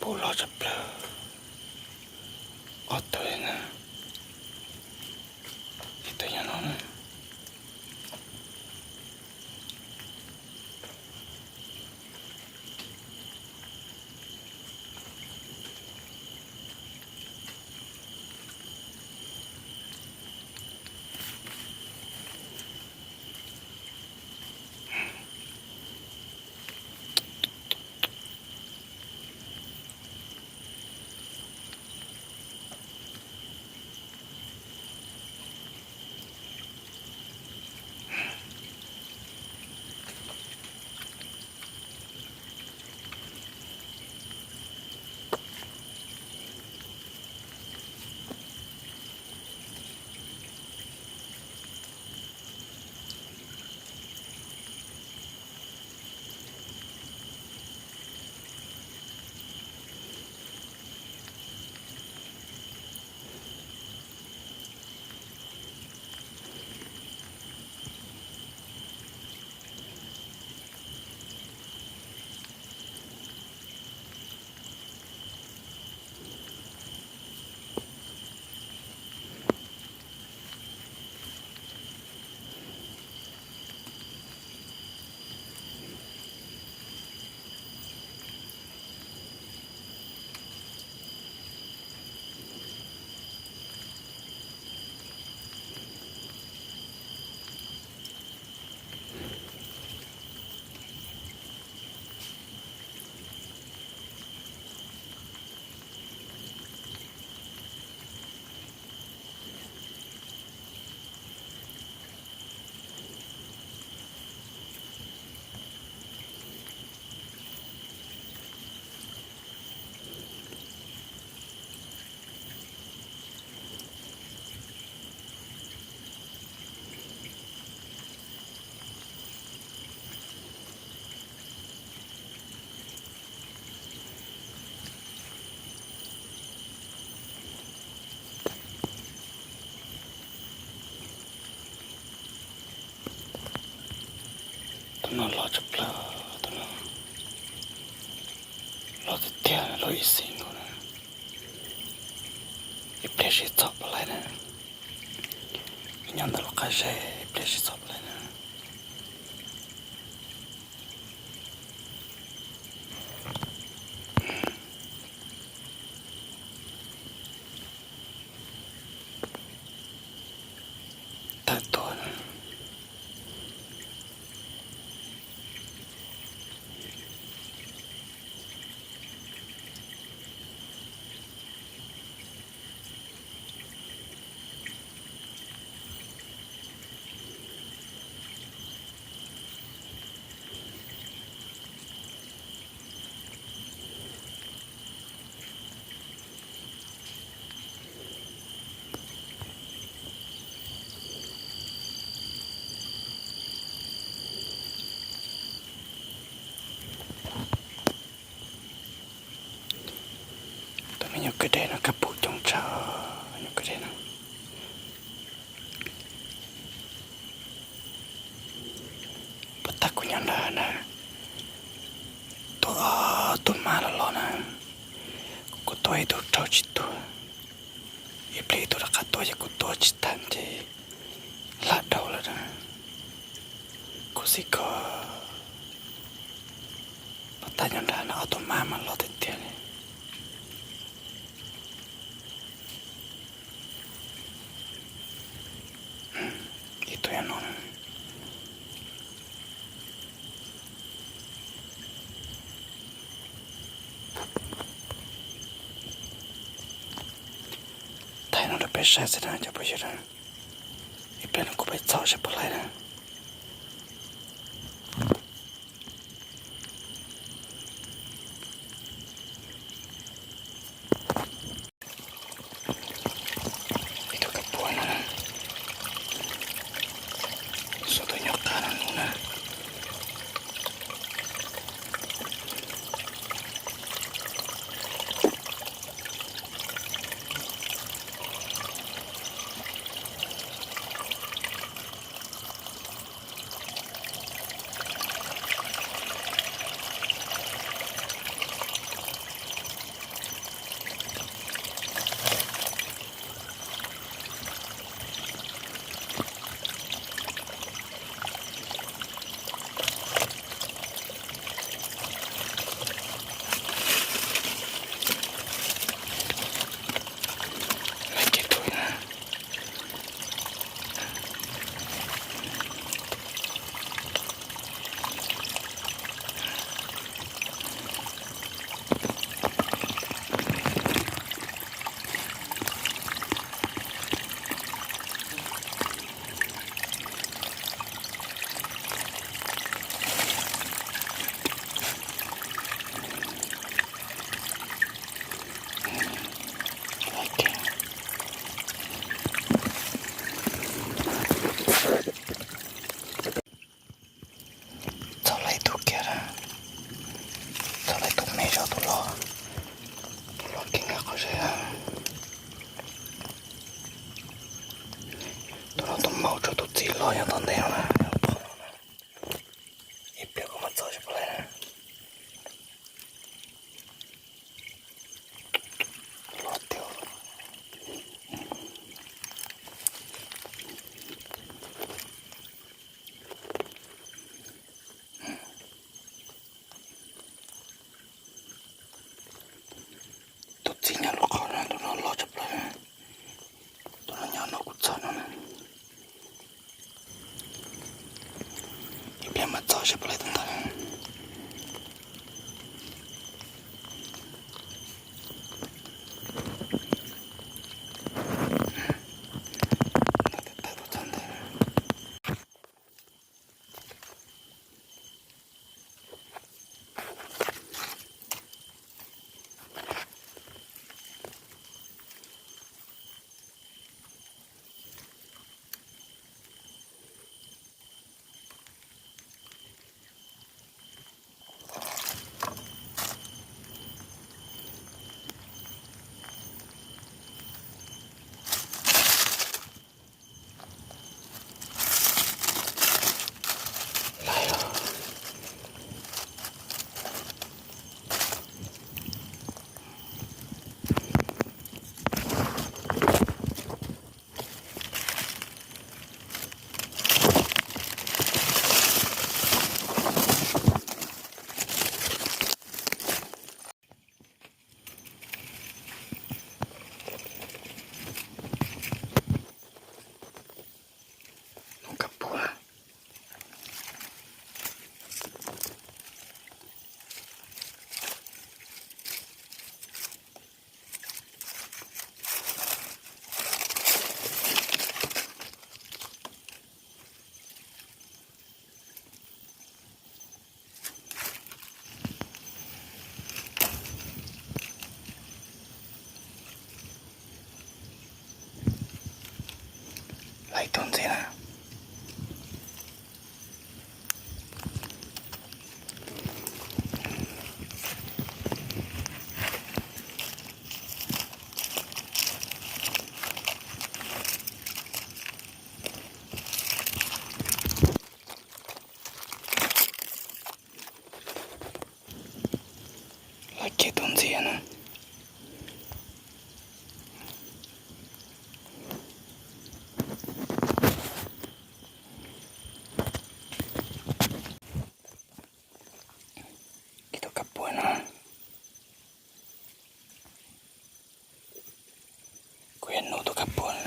Kuj loj tshaj plaws, ob tug li na, ib tug nyob no na. Tus no loj tshaj plaws, tus no loj tiag tiag, loj ib xis nkaus na. Ib pliag sib txhom puas laib na. Nyob ntawm lub qab zeb, ib pliag sib txhom puas laib na. Tawm tuaj. Tus me nyuam kwj deg no kab pum coob tshaj, nyuam kwj deg no. Puas tag kuv nyob nrad na, tua tus mab los los na, kuv tua ib tug raug tsis tuag, ib pliag ib tug rov qab tua ces kuv tua tsis tag ces hlab dhau lawm na. Khuv xim kawg. Puas tag nyob nrad na, ob tug mab mas los tiag tiag li. Ib tug nyob no na. Thaij no rau peb saib xwb na cov phooj ywg na. Ib pliag no kuv peb txhom seb puas laib na. Ib tug kab pum no, xuas tus nyob qab no mus na. Ua rau tus txiv loj nyob tom ntej no na, ib pliag kuv mam txog sab puas laib na. Loj tiag. Tus txiv nyob lub qhov no, tus no loj tshaj plaws. Tus no nyob no kuv txog no na. Ib pliag mam txog sab puas laib tus ntawd. Nub kab puas. Laib tus ntxiv na. Laib kiag tus ntxiv na. Ib tug kab puas no. Kuv yuav nub tus kab puas.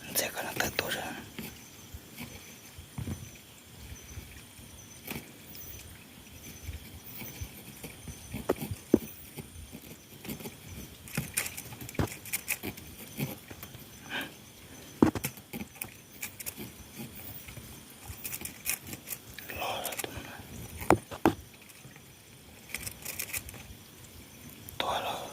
Ntxias kom nws tawm tuaj zog. Los lawm tus no na. Tuag lawm.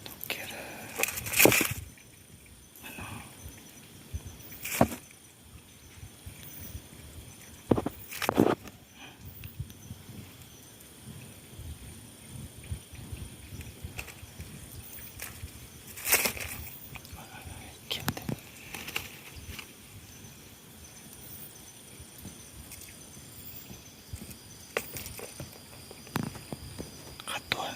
Tuag kiag lawm. Qhov tuag.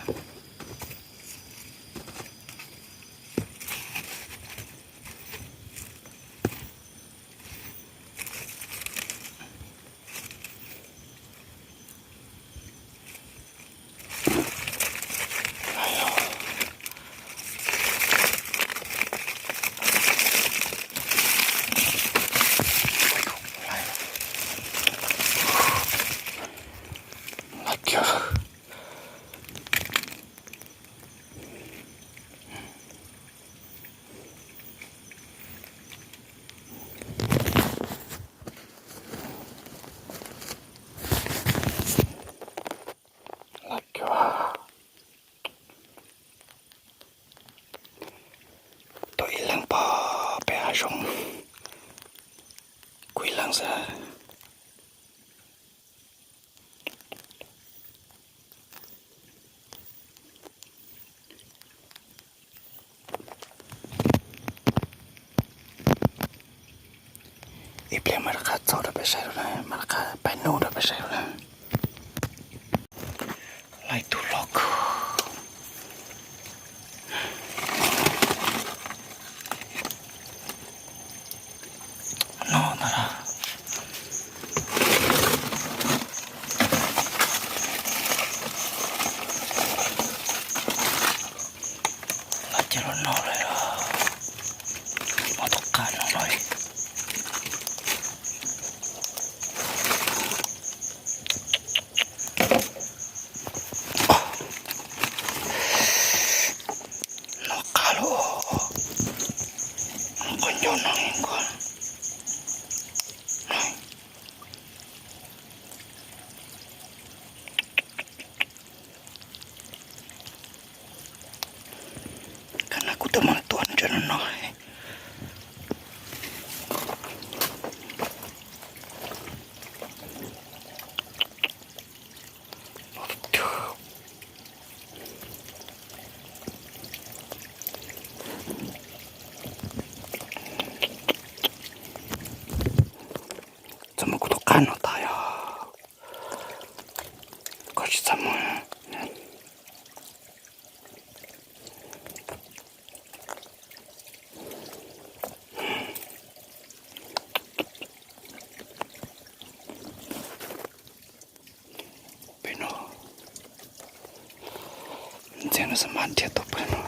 Laib kiag. Saib lawm na, mas lawv qab pais nug rau peb saib lawm na. Lawv tus los kawg. No ntag. Lawv cia los no lawm. Muab tus qab no lawm. No qab lawm. Nqus nco no nqus. Kab na kuv twb mam tua ntsia no no. Txaj muag kuv tus qab no tas yog koj tsis txaj muag. Pem no, ntxhiab no xav mas dhia tuaj pem no.